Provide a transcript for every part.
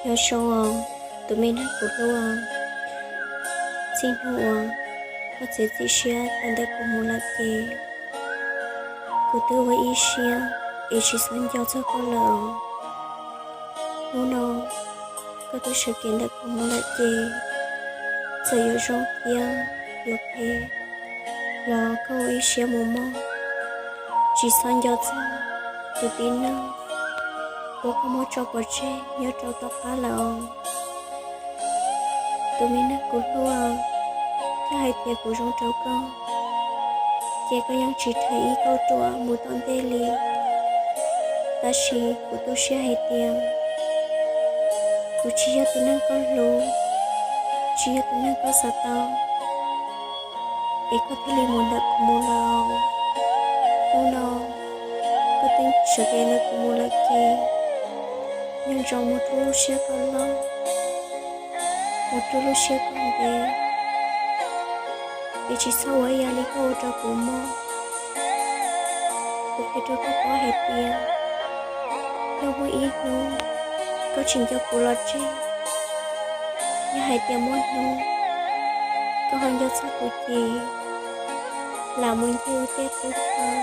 Nyob zoo os, tus me neeg kuv hlub, txij hnub uas koj txiav txim siab tawm ntawm kuv mus lawm ces kuv twb ua ib siab es tsis txhob nco txog koj lawm. Hnub no koj twb sawv kev ntawm kuv mus lawm ces txawm yuav zoo thiab yuav phem los koj ua ib siab mus mog, tsis txhob nco txog tus tib neeg uas koj muab tso pov tseg nyob rau tom qab lawm os. Tus me neeg kuv hlub, yog hais tias kuv zoo rau koj ces koj yeej tsis rhais ib kauj ruam mus tom ntej li. Tab sis kuv tu siab hais tias kuv tsis yog tus neeg koj hlub, tsis yog tus neeg koj xav tau, es koj thiaj li mus ntawm kuv mus lawm. Hnub no koj twb sawv kev ntawm kuv mus lawm ces nco ntsoov mus rub lub siab koj loj, mus rub lub siab koj ntev, es tsis txhob ua ib yam li koj ua rau kuv mog. Kuv qhia rau koj paub hais tias yog muaj ib hnub koj tsis nco kuv los tseg, yog hais tias muaj hnub koj ho nco txog kuv ces lam mus ncig wb tej qub chaw,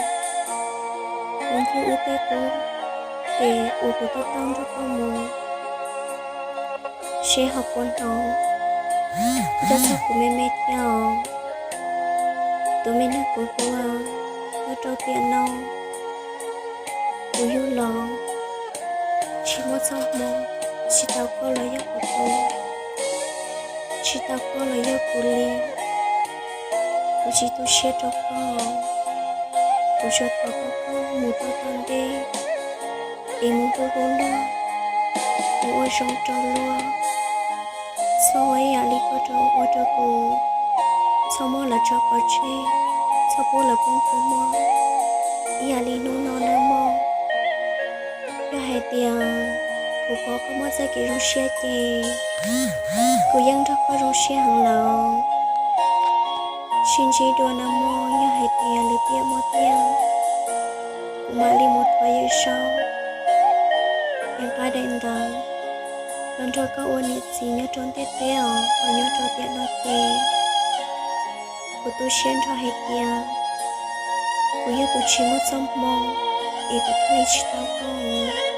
mus ncig wb tej qub, ces uas kuv tuaj tau nrog koj mus seb ho puas hnov nco txog kuv me me thiab os. Tus me neeg kuv hlub, nyob rau tiam no kuv yug los tsis muaj txoj hmoo, tsis tau koj los yog kuv tus, tsis tau koj los yog kuv li. Kuv tsis tu siab rau koj, kuv tsuas thov kom koj mus rau tom ntej es mus hlub hlub luag, mus ua zoo rau luag. Txhob ua ib yam li koj ua rau kuv, txhob muab lawv tso pov tseg, txhob pub lawv poob kua muag ib yam li hnub no nawb mog. Yog hais tias kuv pom koj muaj txoj kev zoo siab ces kuv yeej nrog koj zoo siab heev lawm. Sib ntsib dua nawb mog, yog hais tias lwm tiam muaj tiag kuv mam li mus thov Yawm Saub, yog nqa daim ntawv los nrog koj ua niam txiv nyob rau ntiaj teb os. Ho nyob rau tiam no ces kuv tu siab nrho hais tias kuv yog tus tsis muaj txoj hmoo es kuv thiaj li tsis tau koj.